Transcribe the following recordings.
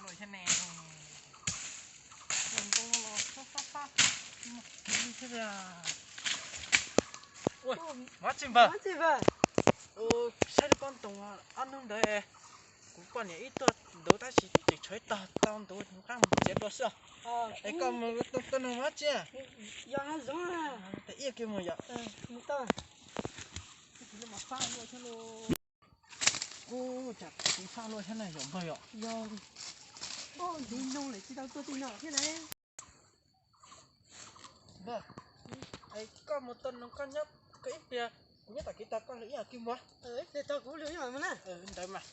Los thiab ne. Ua ntoo los sab sab sab. Ua, mab tsis npawg. Saib lub pob ntoo ob hnub ntawd kuv poj niam ib tuaj ntuv tab sis tseem tshuav ib tog tau ntuv, qab mus txiav dua xwb. Es koj mus tuaj nug mab tsi. Ib kiag mus yom. Ub, cas kuv faj luaj thiab na yom npawg yom. Npawg, es koj mus tuaj nug koj nyob koj ib pliag, kuv nyob tom kev tos koj ib yam kiag mus. Ntawd mas.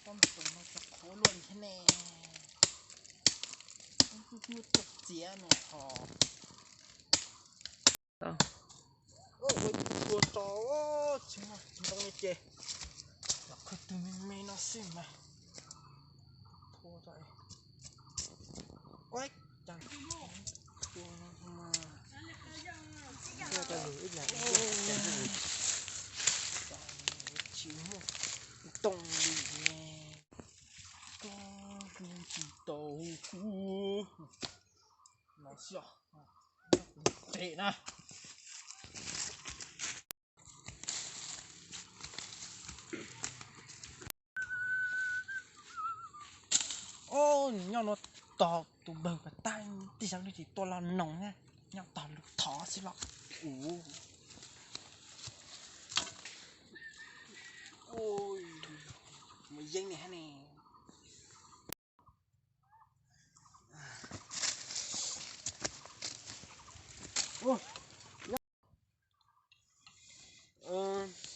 Pob ntoo no txog qhuav luaj thiab ne. Muab tuaj txiav no ho. Ua txhua tso, tsis muaj ntoo li ces los khawb tug me me no xwb mas. Txhua tso, ua cas tua no mas. Tua tau lus ib yam, tsis muaj ntoo li ne. Koj kuj tsis tau kuv los xyov. Tes na. Ob, nyob no tos tus npawg pas tag, tij xyov nws tsis tua los noog na, nyob tos lus thov xwb los. Mus yeeb ni hab ne.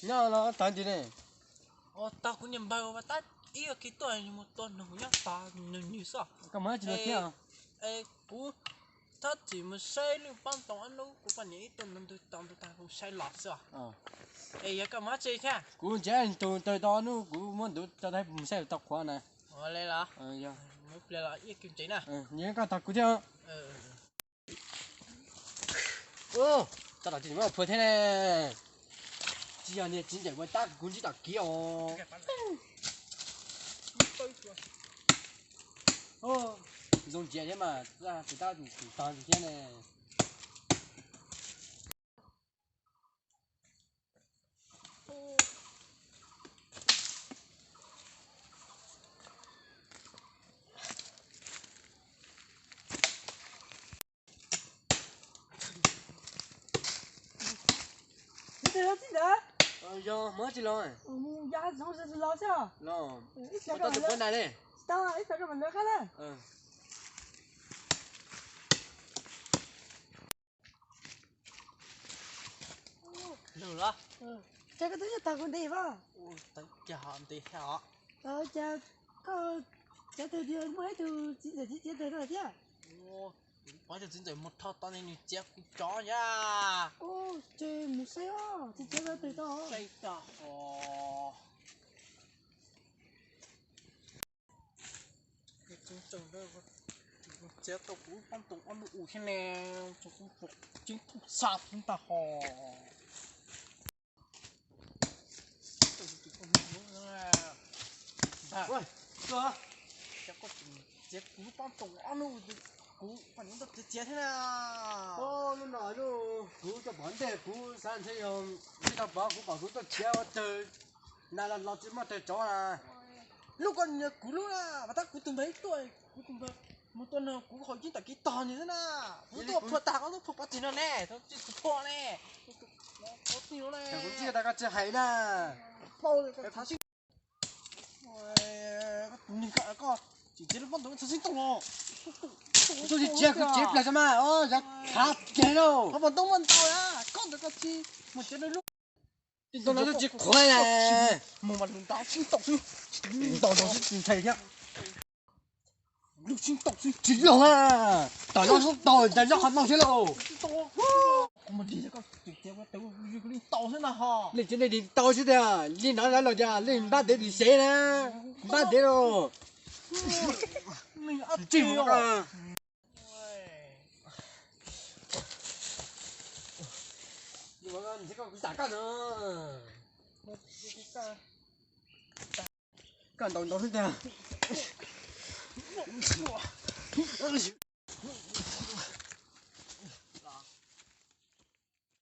Nyob los tag ntsis ne. Tag kuv niag npawg ua tab ib kiv tuaj mus tua noog nyob tag nws nws xwb. Koj mus tsis los thiab. Es kuv tab txim mus saib lub pob ntoo ob nub kuv poj niam ib tuaj ntug tau ntug tag kuv saib los xwb. Es yog koj mus tsi thiab? Kuv ntshe tus tawg tau ob nub kuv muab ntuv tau mus saib tau qhuav na. Ua li los ib kiv ntsev na. Nyob koj tag kuv thiab. Tau los tsis muab phua thiab ne. Tsis yog niag txiv ntxawm ua tab kuv ntsib tom kiv os. Zoo ntsia thiab mas, tus tab tus tog ntsis thiab ne. Yog muab tsis los. Los, ib tug puab nais li. Lwg los? Cas koj twb nyob tag kuv ntev ua. Cas ho ntev thiab os. Cas koj cov tawg tias muaj ib tug txiv ntxawm txiv txiav tawg rau thiab. Pov tus txiv ntxawm mus rho tau ne, nws txiav kuv cov yaj. Ces mus saib os, txiv txiav tawg tau. Saib tag os. Txiv tseem txiav tau kuv pob ntoo ob lub u thiab ne, tseem kuv tseem tub xa tub ntag ho. Txiav kuv lub pob ntoo ob lub, kuv pom nws txiav txiav thiab na. Lub no lub kuv coj pov ntej kuv xav ntshe yog ntshe tau pov kuv pom kuv tuaj khiav ua tawg na, los tsis muaj tawg tsov na. Lub ko kuv lub na, mas tab kuv tus npawg ib tuaj, kuv tus npawg mus tua noog kuv haus yeeb tom kev tog nws xwb na. Kuv tuaj phua tag koj lub phua pov txig no ne, tsis kuv phua ne. Kuv tsis hais na. Tsis txiav lub pob ntoo txhob sib toom os. Tsis txiav kuv txiav plag tso mas, yog khav kiag lauj. Pob ntoo muaj ntau na, koj ntawd koj tsis mus txiav lub. Tij ntoo no twb tsis qhuav na. Mus mas lus ntaus sib toom xwb, ntaus ntaus xwb tsis ntshai thiab. Lub sib toom xwb tsis loj na. Tom no sib toom ntawm no qhov no thiab lauj. Kuv mus lig koj txiav kuv tau li ntaus xwb na ho. Leej txiv leej lig tau xwb tiag, li no lawv los tias leej npab dev lis sev na. Npab dev lauj. Tsis mus koj. Koj no. Koj ntaus ntaus xwb tiag.